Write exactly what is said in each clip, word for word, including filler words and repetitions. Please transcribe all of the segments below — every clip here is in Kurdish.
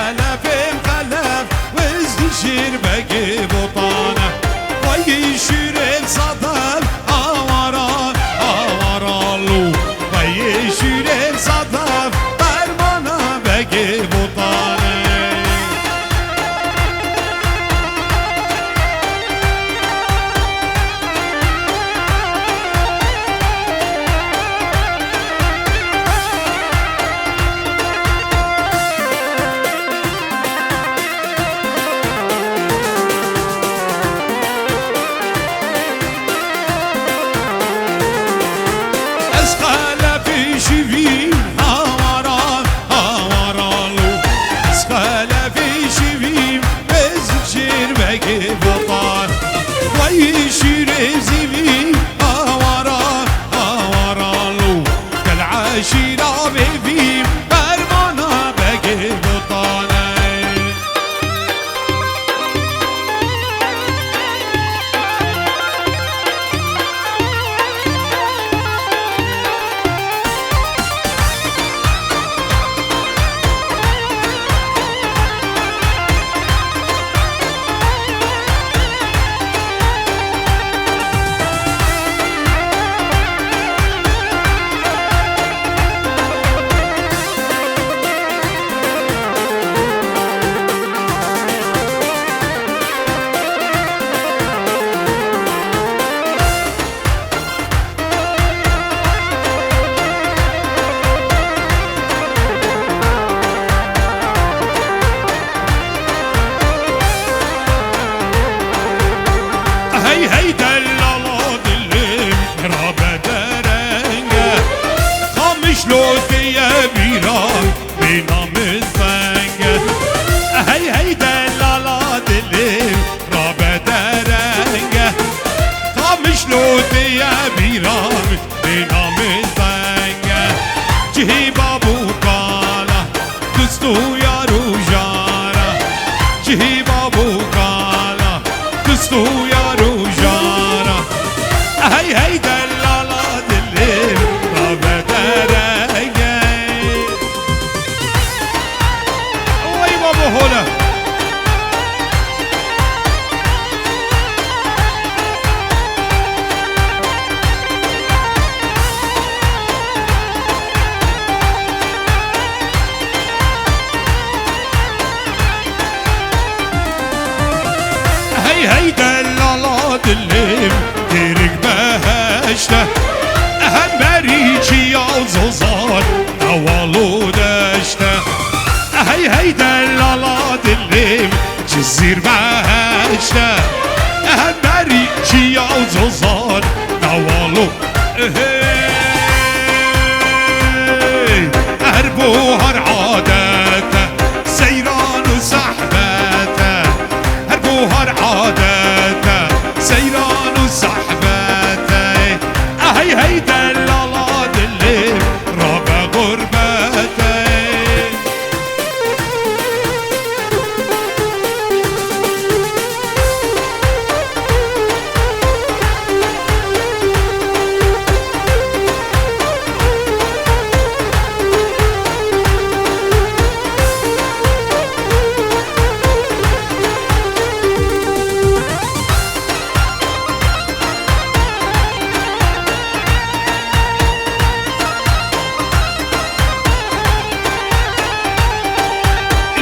Xelefê xelef, wiz dişîr begê botane. Vay şîrê sedef, awara, awara lo. Vay şîrê sedef, fermana begê botane. Ez xelefê şivîm, hawara, hawara lo. Ez xelefê şivîm, ez şêrbegê botan. Vay şîrê zîvîm, hawara, hawara lo. Gel eşîra bêvîm, fermana begê botane. Hey hey dellala dilê min rabe derenge. Qamişlo teye bîra min, bêna min zenge. Hey hey dellala dilê min rabe derenge. Qamişlo teye bîra min, bêna min zenge. Cihî bab û kala, dist û yar û jara. Cihî bab û kala, dist û yar û jara. Hey hey dellala dilê, rabe derege. Wey babo hole. Hey hey dellala dilê min, gêrik beheşte. Hemberî çiya zozan, ewal û deşte. Hey hey dellala dilê min, Cizîr beheşte, hemberî çiya zozan, ewal û. Hey, her buhar adete, seyran û sehbete. Her buhar adete, seyran û sehbete. Hey hey dellala dilê, rabe gurbete.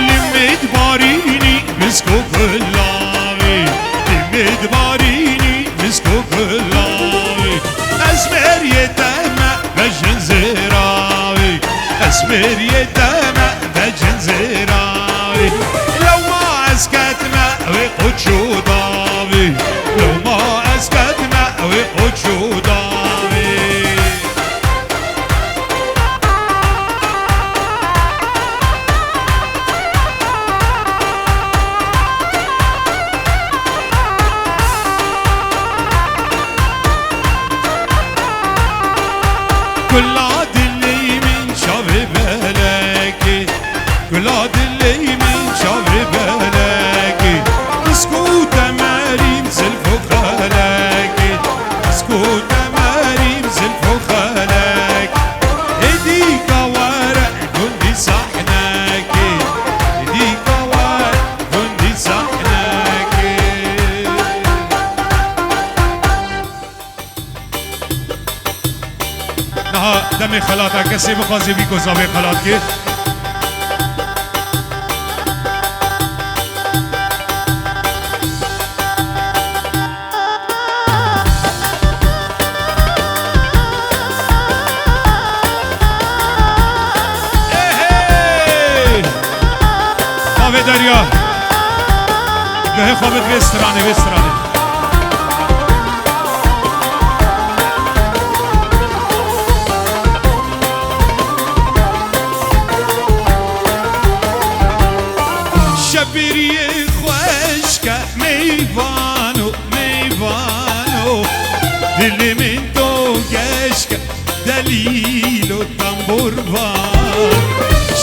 Limit barînî misk û gulavî, limit barînî misk û gulavî. Ez meriyê te me vejin zêravî, ez meriyê te me vejin zêravî. Lewma ez ketime wê qoç û davî, lewma ez ketime wê qoç û davî. Kula dilê min çavê belê, Xelata kesê bixwaze vî goza vê xelatê. Ehey! Bavê Derya. Guhê xwe bid vê stranê, vê stranê. Şebiriyê xweşke meyvano, meyvano. Dilê min to geşke delîlo tamburvan.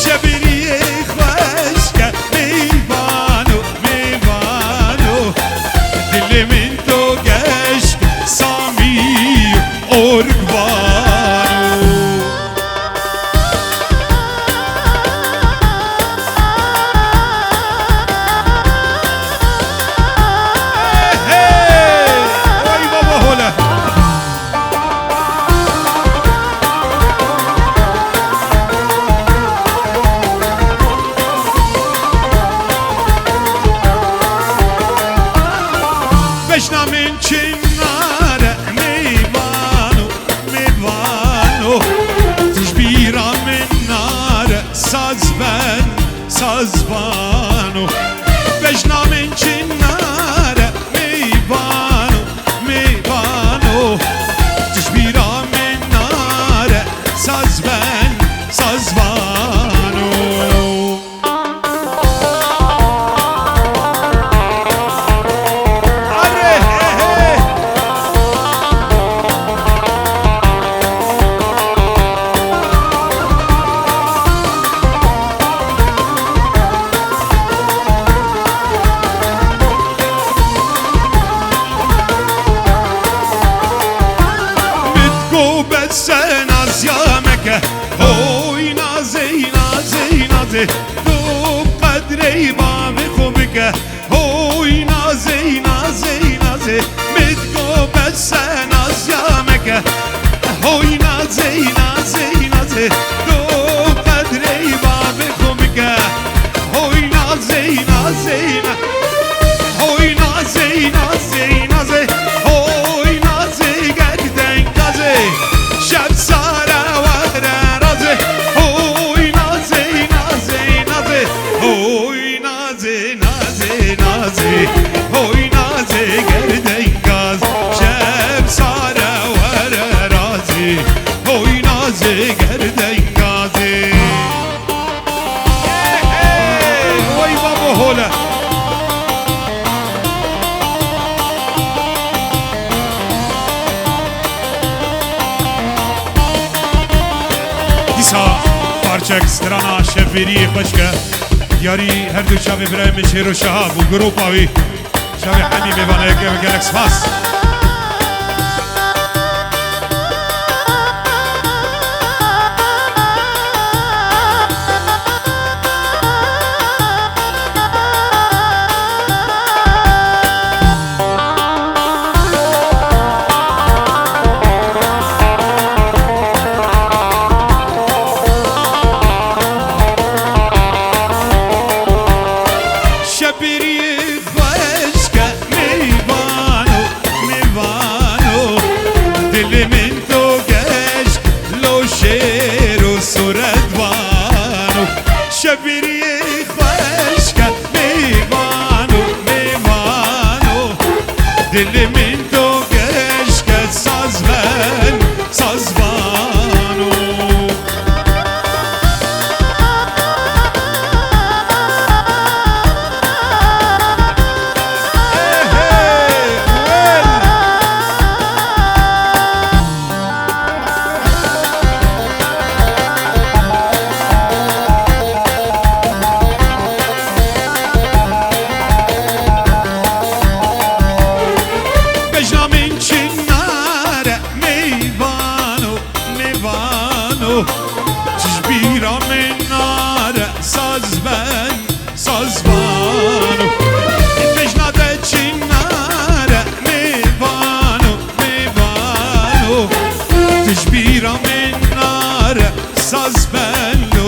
Şebiriyê xweşke meyvano, meyvano. Dilê min to geşke Samî Orgvano. Hey! Oy baba hole! Beşna min çinare meyvano, meyvano. Tijbîra min nare sazven, sazvano. Bejna min çinare meyvano, meyvano. Tijbîra min nare sazven, sazvano. Mitko bese nazya meke. Hoy nazê, nazê, nazê, tu qedrê bavê xwe bike. Hoy nazê, nazê, nazê, mitko bese nazya meke. Hoy nazê, nazê, nazê, tu qedrê bavê xwe bike. Hoy nazê, nazê, na-, hoy nazê, nazê, nazê, hoy nazê, gerdengazê. Şev sare were razê. Hoy nazê, nazê, nazê, hoy nazê, nazê, nazê, hoy nazê, gerdengaz. Şev sare were razê. Hoy nazê, gerdengazê. Hey, hey, oy babo hole. Dîsa parçek strana Şevbêriyê xweş ke. Diyarî her du çavê birayê min Şêro Şahab û gropa wî. Çavê hemî mêvanê gelek spas. Şebirî xweşke mêvano, mêvano. Dilê min to geş lo şêr û suret vano. Şebirî xweşke mêvano, mêvano. Dilê min to geşke sazven, sazvano.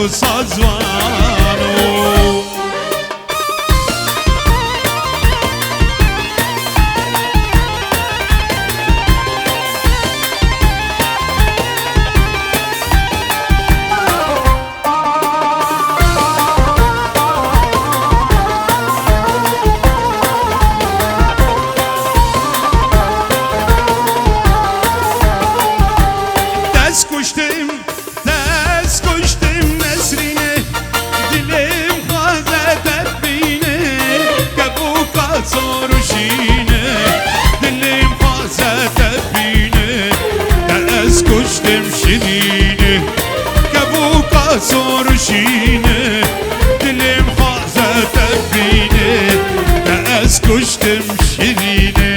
sazvano. Dest kuştim, dest kuştim Nesrîne, dilim xwaze te bîne, kevoka zor û şîne, dilim xwaze te bîne, te ez kuştim Şirîne, kevoka zor û şîne, dilim xwaze te bîne, te ez kuştim Şirîne.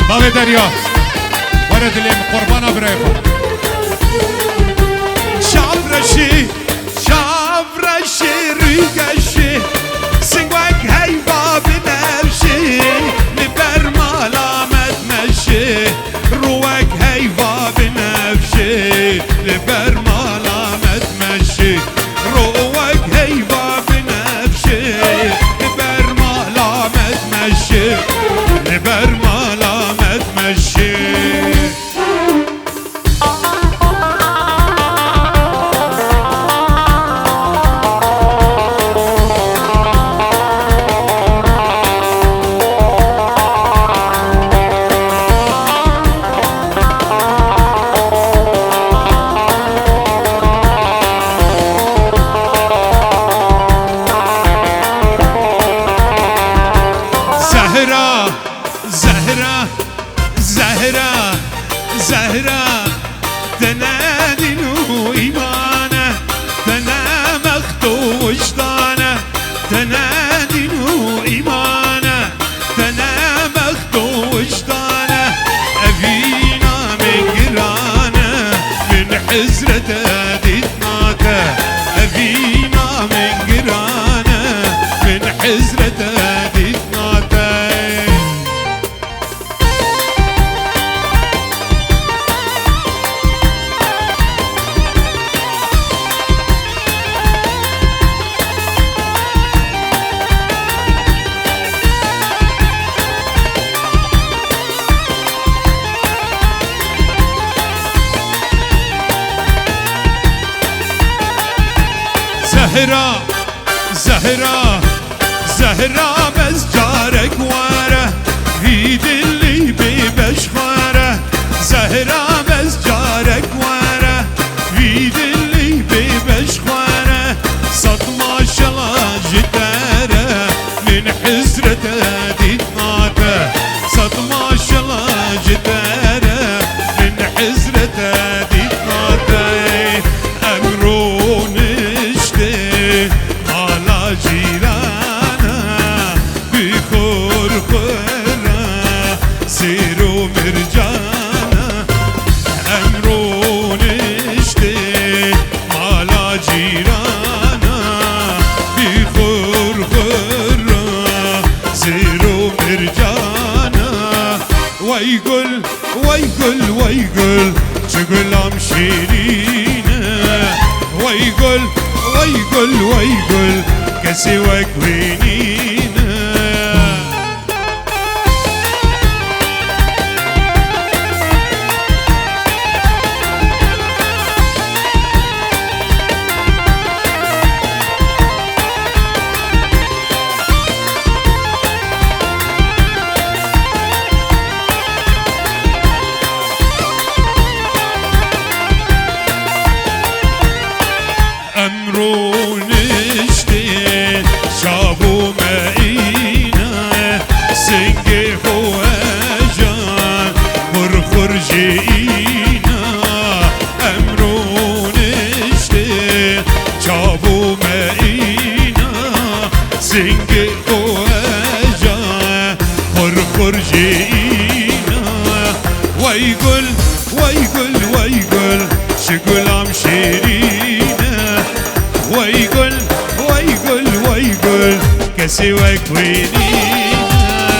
Bavê Derya, were dilê min qurbana birayê xwe. Şav reşî, şav reşî, rûgeşî, singwek heyva binevşî, li ber mala me dimeşî, rûwek heyva binevşî, li ber mala me dimeşî. Rûwek heyva binevşê, li ber mala me dimeşê, li ber mala me dimeşê. Zehra, Zehra, Zehra, Zehra, te ne dîn û îman e, te ne mext û wijdan e, te ne dîn û îman e, te ne mext û wijdan e. Evîna min giran e, min hizrete dît nake. Evîna min giran e, min hizrete dît nake. Zehra, Zehra, Zehra, bes carek were, vî dilî bê beş xwere. Zehra, bes carek were, vî dilî bê beş xwere. Sed maşela ji te re, min hizrete dît nake. Sed maşela ji te re, min hizrete dît nake. Em rûniştê mala cîrana, bi xurxura, sêr û mircana. Em rûniştê mala cîrana, bi xurxura, sêr û mircana. Wey gul, wey gul, wey gul, çi gulam şîrîn e. Wey gul, wey gul, wey gul, kesê wek wî nîne. Em rûniştê çav û me îne, singê xwe hejan xurxur jî îne. Em rûniştê çav û me îne, singê xwe hejan xurxur jî îne. Wey gul, wey gul, wey gul, çi gulam şîrîn e. Wey gul, wey gul, wey gul, kesê wek wî nîne.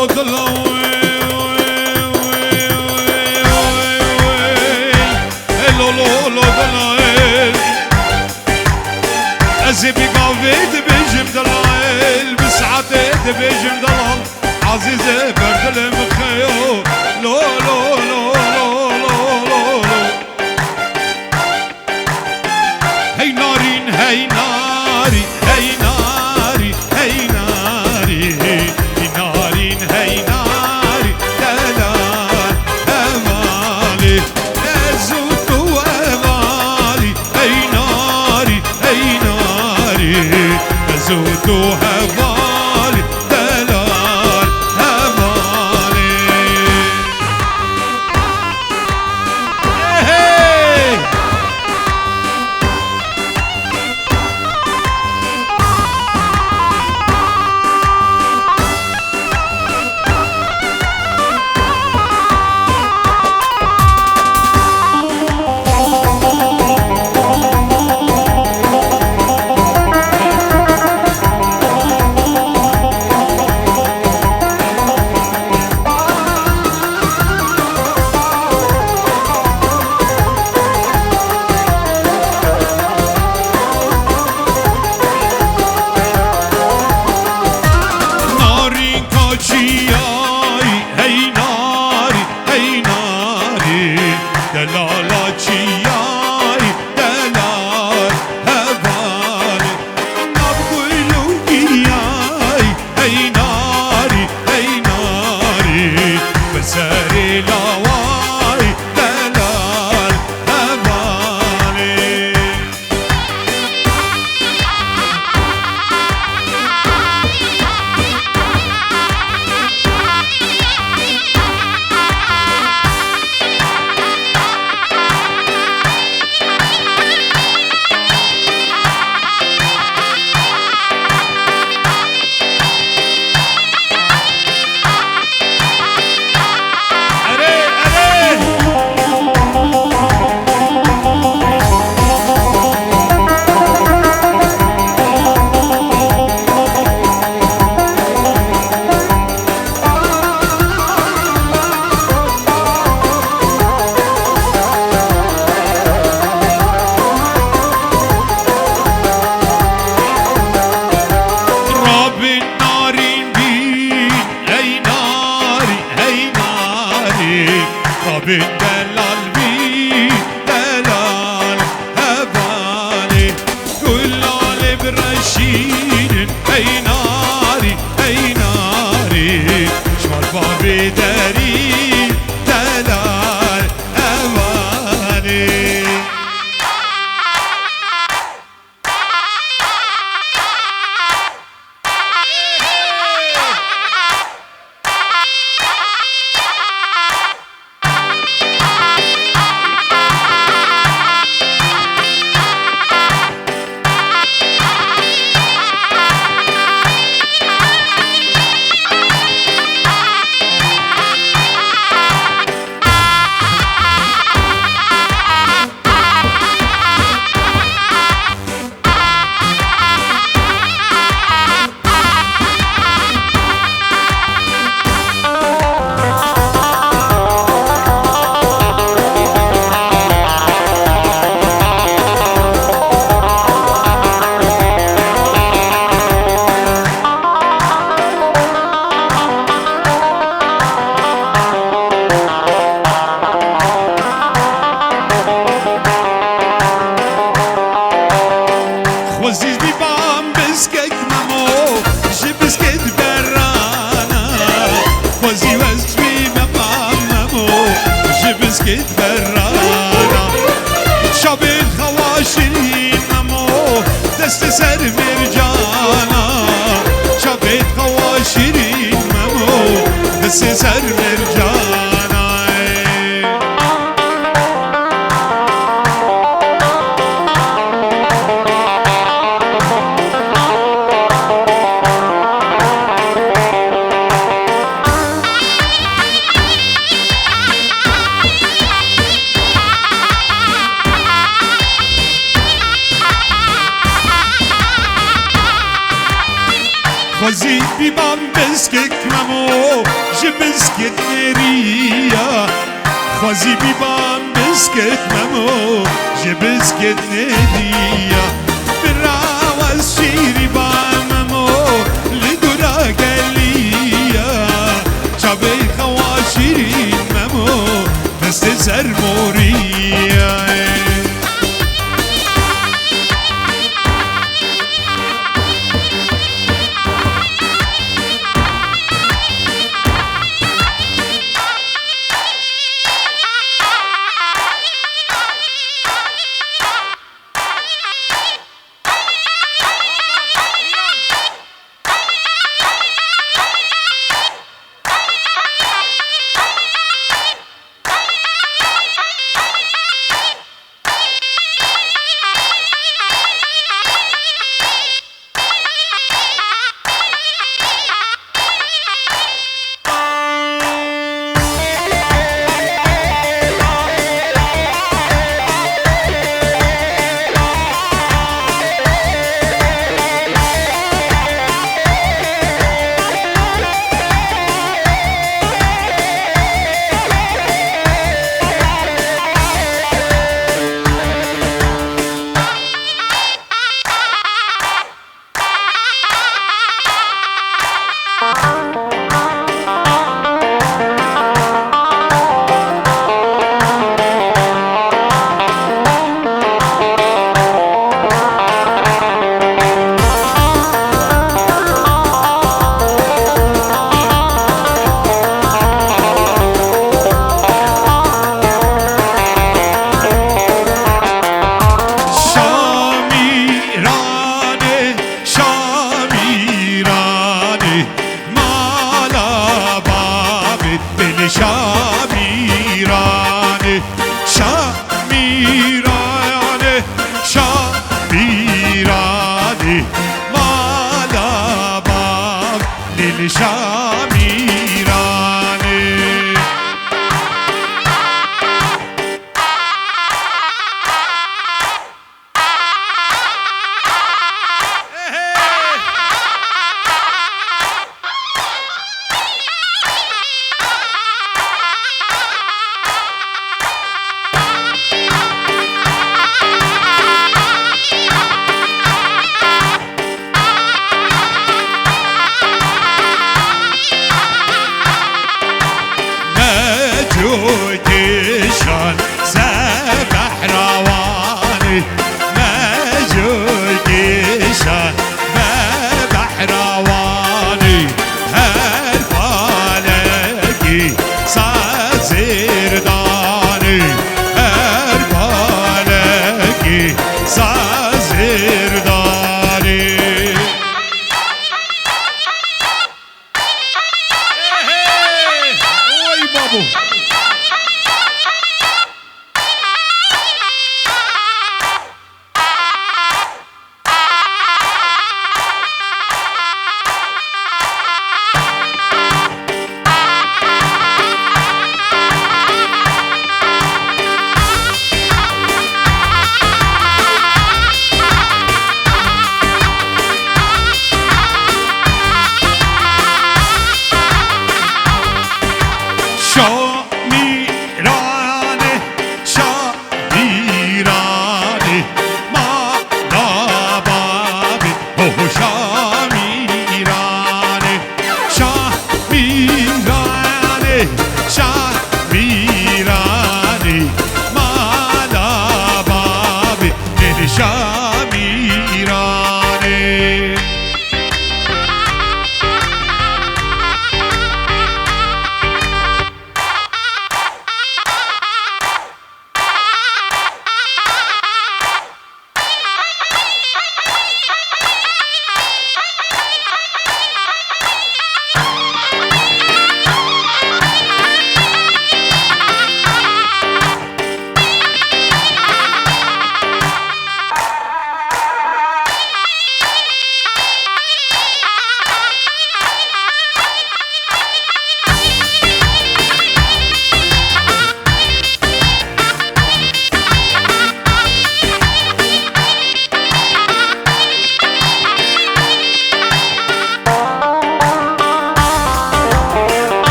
Dila wê, wê, wê, wê, wê, wê. Ê lo, lo, lo, dila wê. Ez ê bi gavê dibêjim delal, bi saetê dibêjim delal. Ezîzê ber dilê min xeyo. Lo, lo, lo. Hey narîn, hey narî, hey narî, hey narî. Hey narîn, hey narî, delal hevalê. Ez û tu hevalî. Hey narî, hey narî, ez û tu hevalî, delal hevalî. Hey, hey! Narîn kaçiyay, hey narî, hey narî, delala çiyay, delal hevalê. Nav gul û giyay, hey narî, hey narî, bi serê laway, delal hevalê. Erê, erê! Rabin narîn bîn, ey narî, ey narî. Rabin delal bîn, delal hevalê. Gulalê bi reşînin, ey narî, ey narî. Ji wan bavê derî, delal hevalê. Xwezî bî bam biskek Memo, ji biskê diberana. Xwezî wez bî me bam Memo, ji biskê diberana. Çavê xewa şirîn Memo, destê ser mêrcana. Çavê xewa şirîn Memo, destê ser mêrcana. Xwezî bî ba Biskek Memo, ji biskek nêriya. Xwezî bîbam biskek Memo, ji biskek nêriya. Bira we şîrî ba Memo, li dûra geliya. Çavê xewa şîrîn Memo, destê ser moriya. Şamîranê, Şamîranê, mala bavê, dilê Şamîranê. Şamîranê, Şamîranê, mala bavê, dilê Şamîranê. Neco kêşan se behrawanî, neco kêşan me behrawanî, her balekî sazêr danî, her balekî sazêr danî. Hey, hey! Oy babo! Şamîranê, Şamîranê, mala bavê, ho, ho, Şamîranê. Şamîranê, Şamîranê, mala bavê, dilê Şamîranê.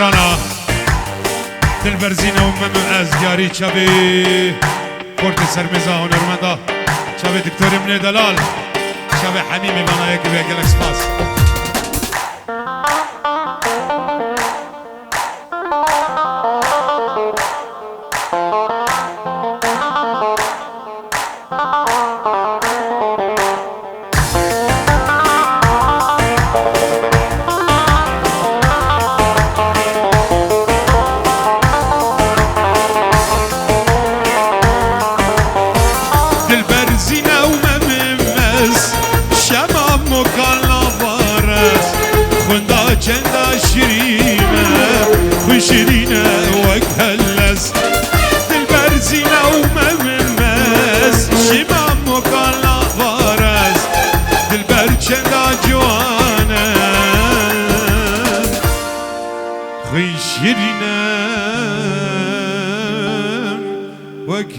Rana Dilberzîne û Memim ez yarî çavê Kortê Sermêza hunermenda çavê Diktorê min ê delal çavê Hemî mêvanayekî wê gelek spas. Dilber zîne û memim ez şema mokan lavar ez xwenda çenda şirîne xwe şirîne wek hellez. Dilber zîne û memim ez şema mokan lavar ez dilber çenda ciwane xwe şirîne wek